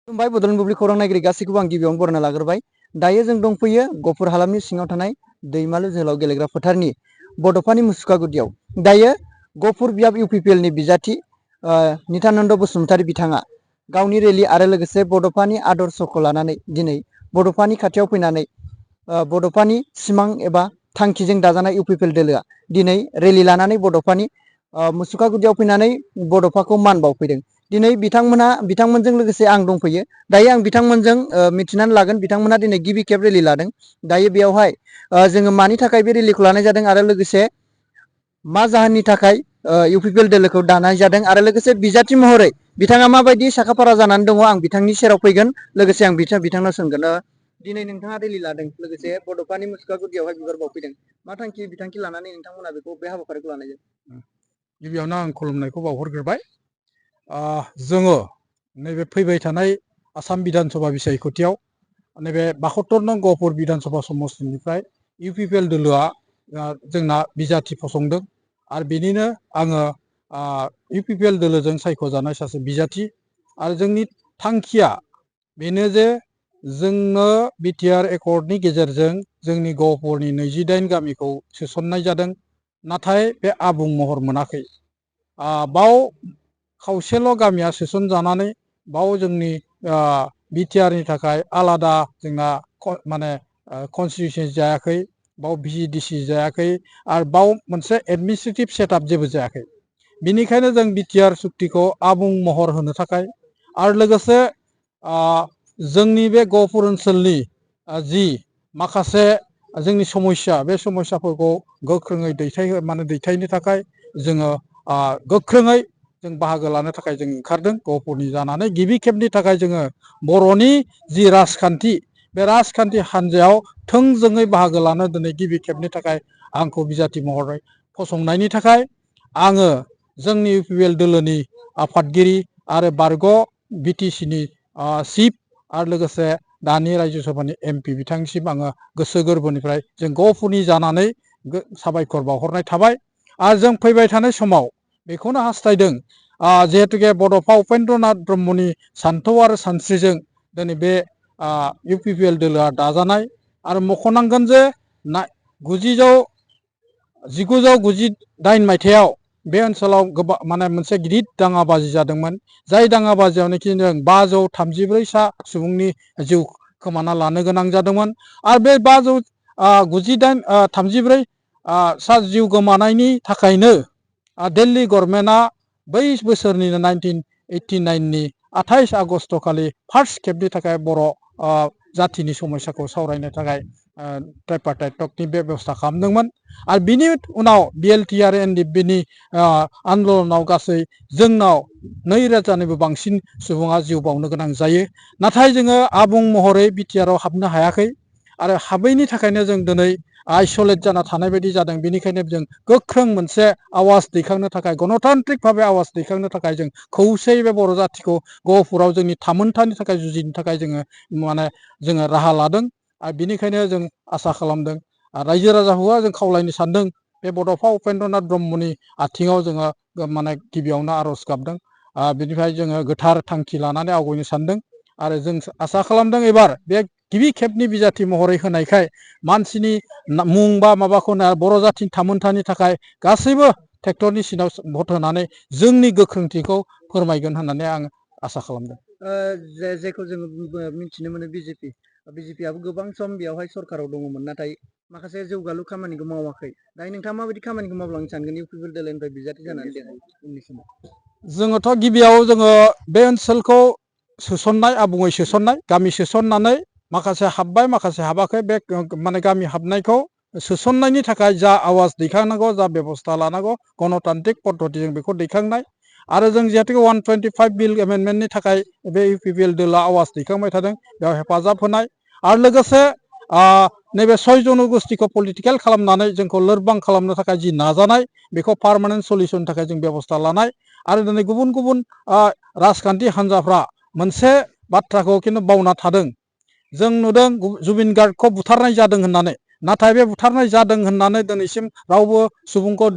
खुलुमबाय बड'लेण्ड बुब्लि खौरां नायगिरि गासैखौबो आं गिबियावनो बरायना लाग्रोबाय। दायो जों दंफैयो गफुर हालामनि सिङाव थानाय दैमालु जोहोलाव गेलेग्रा फोथारनि बड'फानि मुसुखा गुदियाव। दायो गफुर बियाब इउपिपिएलनि बिजाथि नित्यानन्द बसुमतारी बिथाङा गावनि रेलि आरो लोगोसे बड'फानि आदर्शखौ लानानै दिनै बड'फानि खाथियाव फैनानै बड'फानि सिमां एबा थांखिजों दाजानाय इउपिपिएल दोलोआ दिनै रेलि लानानै बड'फानि मुसुखा गुदियाव फैनानै बड'फाखौ मान बावफैदों। दिनै बिथांमोनजों लोगोसे आं दंफैयो। दायो आं बिथांमोनजों मिथिनानै लागोन बिथांमोना दिनै गिबि खेब रेलि लादों। दायो बेयावहाय जोङो मानि थाखाय बे रेलिखौ लानाय जादों आरो लोगोसे मा जाहोननि थाखाय इउपिपिएल दोलोखौ दानाय जादों आरो लोगोसे बिजाथि महरै बिथाङा माबायदि साखाफारा जानानै दङ आं बिथांनि सेराव फैगोन। लोगोसे आं बिथांनाव सोंगोन दिनै नोंथाङा रेलि लादों लोगोसे बड'फानि मुसुखा गुदियावहाय बिबार बावफैदों। मा बिथांखि लानानै नोंथांमोना बेखौ बे हाबाफारिखौ लानाय जादों? गिबियावनो आं खुलुमनायखौ बावहरग्रोबाय। जोङो नैबे फैबाय थानाय आसाम बिधान सभा बिसायख'थियाव नैबे 72 नं गहपुर बिधान सभा समस्तिनिफ्राय इउपिपिएल दोलोआ जोंना बिजाथि फसंदों आरो बेनिनो आङो इउपिपिएल दोलोजों सायख'जानाय सासे बिजाथि। आरो जोंनि थांखिया बेनो जे जोंनो बिटिआर एकर्डनि गेजेरजों जोंनि गहपुरनि 28 गामिखौ सोसननाय जादों, नाथाय बे आबुं महर मोनाखै। बाव खावसेल' गामिया सोसनजानानै बाव जोंनि बिटिआरनि थाखाय आलादा जोंना माने कनस्टिटिउसन जायाखै, बाव भिडिसि जायाखै आरो बाव मोनसे एडमिनिस्ट्रेटिभ सेटआप जेबो जायाखै। बिनिखायनो जों बिटिआर सुक्तिखौ आबुं महर होनो थाखाय आरो लोगोसे जोंनि बे गहपुर ओनसोलनि जि माखासे जोंनि समस्या बे समस्याफोरखौ गोख्रोङै दैथायनो थाखाय जोङो गोख्रोङै जों बाहागो लानो थाखाय जों ओंखारदों। गहपुरनि जानानै गिबि खेबनि थाखाय जोङो बर'नि जि राजखान्थि बे राजखान्थि हान्जायाव थोंजोङै बाहागो लानो दिनै गिबि खेबनि थाखाय आंखौ बिजाथि महरै फसंनायनि थाखाय आङो जोंनि इउपिपिएल दोलोनि आफादगिरि आरो बारग' बिटिसिनि चिफ आरो लोगोसे दानि रायजो सभानि एमपि बिथांनिसिम आङो गोसो गोरबोनिफ्राय जों गहपुरनि जानानै साबायखर बावहरनाय थाबाय। आरो जों फैबाय थानाय समाव बेखौनो हास्थायदों जिहेतुके बड'फा उपेन्द्र नाथ ब्रह्मनि सान्थौ आरो सानस्रिजों दिनै बे इउपिपिएल दोलोआ दाजानाय। आरो मख'नांगोन जे 1998 मायथाइयाव बे ओनसोलाव गोबां मोनसे गिदिर दाङाबाजि जादोंमोन, जाय दाङाबाजियावनोखि जों 534 सा सुबुंनि जिउ खोमाना लानो गोनां जादोंमोन। आरो बे 534 सा जिउ गोमानायनि थाखायनो दिल्ली गभर्नमेन्टआ बै बोसोरनिनो 1989नि 28 आगस्ट खालि फार्स्ट खेबनि थाखाय बर' जाथिनि समस्याखौ सावरायनो थाखाय ट्राइपार्टाइट टकनि बेबस्था खालामदोंमोन। आरो बिनि उनाव बिएलटि आरो एनडिएफबिनि आन्दलनाव गासै जोंनाव 2000निबो बांसिन सुबुङा जिउ बावनो गोनां जायो। नाथाय जोङो आबुं महरै बिटिआरआव हाबनो हायाखै आरो हाबैनि थाखायनो जों दिनै आइसलेट जाना थानाय बायदि जादों। बेनिखायनो जों गोख्रों मोनसे आवाज दैखांनो थाखाय गणतान्त्रिक भाबै आवाज दैखांनो थाखाय जों खौसेयै बे बर' जाथिखौ गहपुराव जोंनि थामोनथानि थाखाय जुजिनो थाखाय जोङो राहा लादों। आरो बिनिखायनो जों आसा खालामदों रायजो राजाखौबो जों खावलायनो सानदों बे बड'फा उपेन्द्र नाथ ब्रह्मनि आथिङाव जोङो गिबियावनो आर'ज गाबदों। बिनिफ्राय जोङो गोथार थांखि लानानै आवगायनो सानदों आरो जों आसा खालामदों एबार बे गिबि खेबनि बिजाथि महरै होनायखाय मानसिनि मुं बा माबाखौ बर' जाथिनि थामोनथानि थाखाय गासैबो ट्रेक्टरनि सिनाव भट होनानै जोंनि गोख्रोंथिखौ फोरमायगोन होननानै आं आसा खालामदों। जेखौ जोङो मिथिनो मोनो बिजेपिआबो गोबां सम बेवहाय सरकाराव दङमोन, नाथाय माखासे जौगालु खामानिखौ मावाखै। दायो नोंथाङा माबायदि खामानिखौ मावलांनो सानगोन इउपिपिएल दोलोनिफ्राय बिजाथि जानानै उननि समाव? जोङोथ' गिबियाव जोङो बे ओनसोलखौ सोसननाय, आबुङै सोसननाय, गामि सोसननानै माखासे हाबबाय माखासे हाबाखै, बे गामि हाबनायखौ सोसननायनि थाखाय जा आवाज दैखांनांगौ, जा बेबस्था लानांगौ गणतान्त्रिक पद्धतिजों बेखौ दैखांनाय। आरो जों जिहेतु 125 बिल एमेन्डमेन्टनि थाखाय बे इउपिपिएल दोलोआ आवाज दैखांबाय थादों, बेयाव हेफाजाब होनाय आरो लोगोसे नैबे 6 जनगोष्ठीखौ पलिटिकेल खालामनानै जोंखौ लोरबां खालामनो थाखाय जि नाजानाय बेखौ पार्मानेन्ट सलिउसननि थाखाय जों बेबस्था लानाय। आरो दिनै गुबुन गुबुन राजखान्थि हान्जाफ्रा मोनसे बाथ्राखौ खिन्थु बावना थादों। जों नुदों जुबिन गार्गखौ बुथारनाय जादों होननानै, नाथाय बे बुथारनाय जादों होननानै दिनैसिम रावबो सुबुंखौ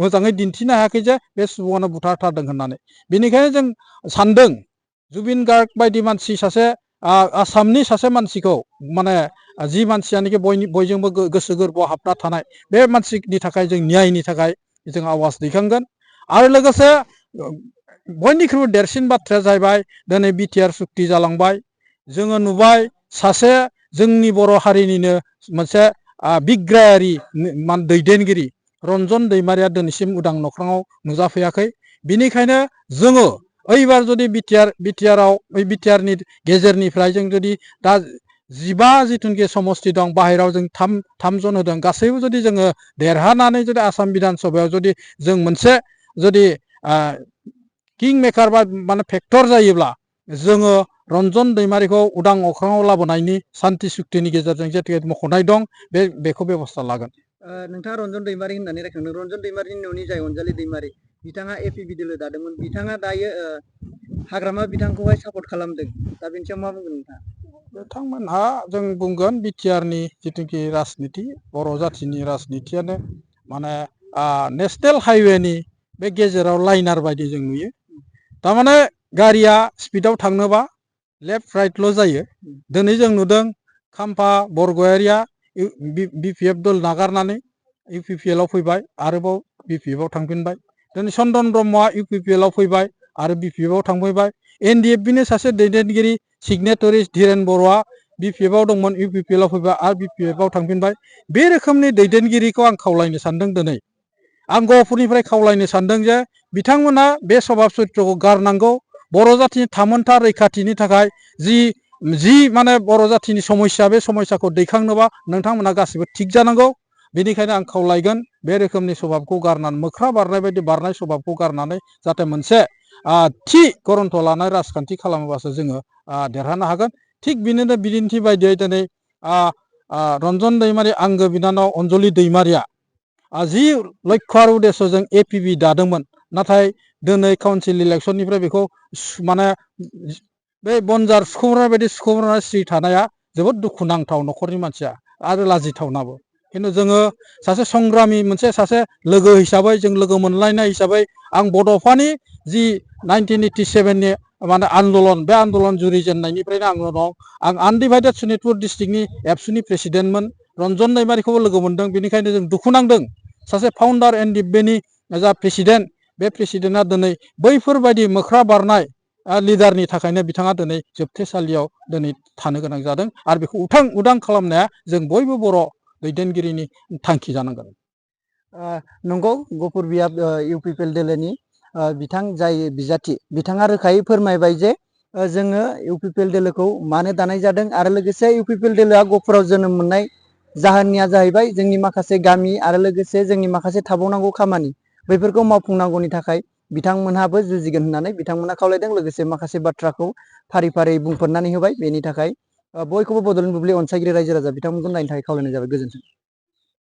मोजाङै दिन्थिनो हायाखै जे बे सुबुङानो बुथारथारदों होननानै। बेनिखायनो जों सानदों जुबिन गार्ग बायदि मानसि सासे आसामनि सासे मानसिखौ माने जि मानसियानोखि बयजोंबो गोसो गोरबोआव हाबना थानाय बे मानसिनि थाखाय जों न्यायनि थाखाय जों आवाज दैखांगोन। आरो लोगोसे बयनिख्रुइबो देरसिन बाथ्राया जाहैबाय दिनै बिटिआर सुक्ति जालांबाय। जोङो नुबाय सासे जोंनि बर' हारिनिनो मोनसे बिग्रायारि दैदेनगिरि रन्जन दैमारिया दिनैसिम उदां नख्राङाव नुजाफैयाखै। बिनिखायनो जोङो ओइबार जुदि बिटिआराव बिटिआरनि गेजेरनिफ्राय जों जुदि दा 15 जिथुनिखि समस्ति दं बाहेरायाव जों 3 जन होदों गासैबो जुदि जोङो देरहानानै जुदि आसाम बिधान सभायाव जुदि जों मोनसे जुदि किं मेकार बा माने फेक्टर जायोब्ला जोङो रन्जन दैमारिखौ उदां अख्राङाव लाबोनायनि सान्ति सुक्तिनि गेजेरजों जेथे मख'नाय दं बेखौ बेबस्था लागोन। नोंथाङा रन्जन दैमारि होननानै रायखांदों। रन्जन दैमारिनि न'नि जाय अनजालि दैमारि बिथाङा एपिबि दोलो दादोंमोन। बिथाङा दायो हाग्रामा बिथांखौहाय सापर्ट खालामदों। दा बेनि सायाव मा बुंगोन नोंथाङा? बिथांमोनहा जों बुंगोन बिटिआरनि जिथुखि राजनिति बर' जाथिनि राजनितियानो माने नेसनेल हाइवेनि बे गेजेराव लाइनार बायदि जों नुयो। थारमाने गारिया स्पिडआव थांनोबा लेफ्ट राइटल' जायो। दिनै जों नुदों खाम्फा बरगयारिया बिपिएफ दल नागारनानै इउपिपिएलआव फैबाय आरोबाव बिपिएफआव थांफिनबाय। दिनै चन्दन ब्रह्मआ इउपिपिएलआव फैबाय आरो बिपिएफआव थांफैबाय। एनडिएफबिनि सासे दैदेनगिरि सिगनेटरि धीरेन बर'आ बिपिएफआव दंमोन इउपिपिएलआव फैबाय आरो बिपिएफआव थांफिनबाय। बे रोखोमनि दैदेनगिरिखौ आं खावलायनो सानदों। दिनै आं गहपुरनिफ्राय खावलायनो सानदों जे बिथांमोना बे सभाब चरित्रखौ गारनांगौ। बर' जाथिनि थामोनथा रैखाथिनि थाखाय जि माने बर' जाथिनि समस्या बे समस्याखौ दैखांनोबा नोंथांमोना गासिबो थिग जानांगौ। बेनिखायनो आं खावलायगोन बे रोखोमनि सभाबखौ गारनानै मोख्रा बारनाय बायदि बारनाय सभाबखौ गारनानै जाहाथे मोनसे थि गरन्थ लानाय राजखान्थि खालामोबासो जोङो देरहानो हागोन। थिग बिनिनो बिदिन्थि बायदियै दिनै रन्जन दैमारि आंगो बिनानाव अनजलि दैमारिया जि लक्ष्य आरो उद्देश्यजों एपिबि दादोंमोन नाथाय दिनै काउन्सिल इलेक्सननिफ्राय बेखौ माने बे बनजार सुखुमानाय बायदि सुखुमानानै सिरि थानाया जोबोद दुखुनांथाव न'खरनि मानसिया आरो लाजिथावनाबो। खिन्थु जोङो सासे संग्रामि मोनसे सासे लोगो हिसाबै जों लोगो मोनलायनाय हिसाबै आं बड'फानि जि 1987नि माने आन्दलन बे आन्दलन जुरिजेननायनिफ्रायनो आङो दं। आं आनडिभाइडेड सनितपुर डिस्ट्रिक्टनि एबसुनि प्रेसिडेन्टमोन। रन्जन दैमारिखौबो लोगो मोनदों। बेनिखायनो जों दुखु नांदों सासे फाउन्डार एनडिएफबिनि जा प्रेसिडेन्ट बे प्रेसिडेन्टआ दिनै बैफोरबायदि मोख्रा बारनाय लिडारनि थाखायनो बिथाङा दिनै जोबथेसालियाव दिनै थानो गोनां जादों। आरो बेखौ उदां खालामनाया जों बयबो बर' दैदेनगिरिनि थांखि जानांगोन। नंगौ गफुर बियाब इउपिपिएल दोलोनि बिथां जाय बिजाथि बिथाङा रोखायै फोरमायबाय जे जोङो इउपिपिएल दोलोखौ मानो दानाय जादों आरो लोगोसे इउपिपिएल दोलोआ गफुराव जोनोम मोननाय जाहोननिया जाहैबाय जोंनि माखासे गामि आरो लोगोसे जोंनि माखासे थाबावनांगौ खामानि बैफोरखौ मावफुंनांगौनि थाखाय बिथांमोनहाबो जुजिगोन होननानै बिथांमोना खावलायदों। लोगोसे माखासे बाथ्राखौ फारि फारि बुंफोरनानै होबाय। बेनि थाखाय बयखौबो बड'लेण्ड बुब्लि अनसायगिरि रायजो राजा बिथांमोनखौ नायनो थाखाय खावलायनाय जाबाय। गोजोन्थों।